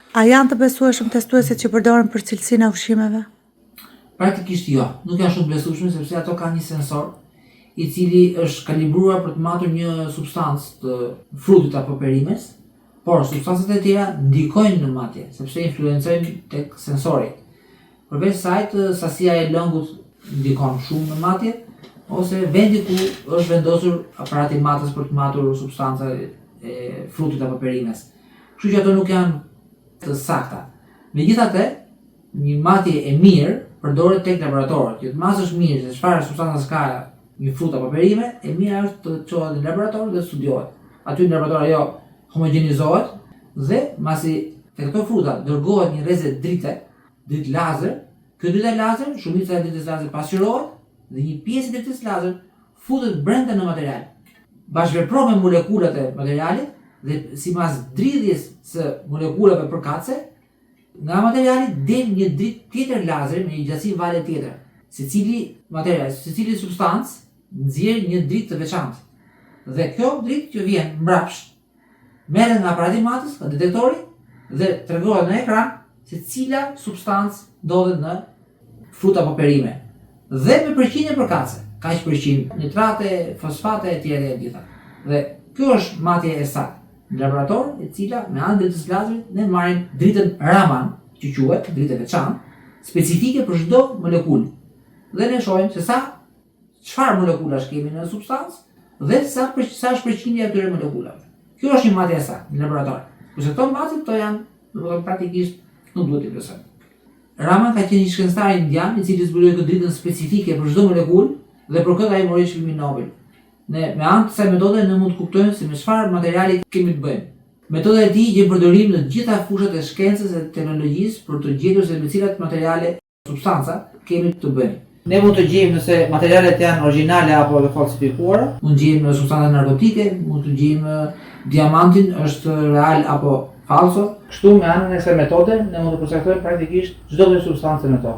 A janë të besueshëm testuesit që përdoren për cilësinë e ushqimeve? Praktikisht jo, nuk janë shumë të besueshme sepse ato kanë një sensor i cili është kalibruar për të matur një substancë të frutit apo perimes, por substancat e tjera ndikojnë në matje, sepse influencojnë tek sensori. Përveç saj, sasia e lëngut ndikon shumë në matje, ose vendi ku është vendosur aparati matës për të matur substanca e frutit apo perimes. Kështu që ato nuk janë të sakta. Megjithatë, një matje e mirë përdoret tek laboratorët. Që të masësh mirë se çfarë substancash ka një frut apo perime, e mira është të çohet në laborator dhe të studiohet. Aty në laborator ajo homogjenizohet dhe masi te këto fruta dërgohet një rreze drite, dritë lazer, kjo drita lazer, shumica e dritës lazer pasqyrohet dhe një pjesë e dritës lazer futet brenda në material. Bashkëvepron me molekulat e materialit dhe sipas dridhjes së molekulave përkatëse, nga materiali del një dritë tjetër lazeri me një gjatësi vale tjetër. Secili material, secili substancë nxjerr një dritë të veçantë. Dhe kjo dritë që vjen mbrapsht merret nga aparati matës, nga detektori dhe tregohet në ekran se cila substancë ndodhet në frut apo perime dhe me përqindje përkatëse, kaq përqind nitrate, fosfate etj etj të gjitha. Dhe kjo është matje e saktë në laborator, e cila me anë të dritës lazerit ne marrim dritën Raman, që quhet dritë e veçantë, specifike për çdo molekulë. Dhe ne shohim se sa çfarë molekulash kemi në substancë dhe sa për, sa është përqindja e atyre molekulave. Kjo është një matje e saktë në laborator. Kurse këto matje këto janë, domethënë praktikisht nuk duhet t'i besojmë. Raman ka qenë një shkencëtar indian i cili zbuloi këtë dritën specifike për çdo molekulë dhe për këtë ai mori çmimin Nobel. Ne me anë të kësaj metode ne mund të kuptojmë se me çfarë materiali kemi të bëjmë. Metoda e tij gjen përdorim në të gjitha fushat e shkencës e teknologjisë për të gjetur se me cilat materiale substanca kemi të bëjmë. Ne mund të gjejmë nëse materialet janë origjinale apo të falsifikuara. Mund të gjejmë substanca narkotike, mund të gjejmë diamantin është real apo falso. Kështu me anën e kësaj metode ne mund të përcaktojmë praktikisht çdo lloj substance në to.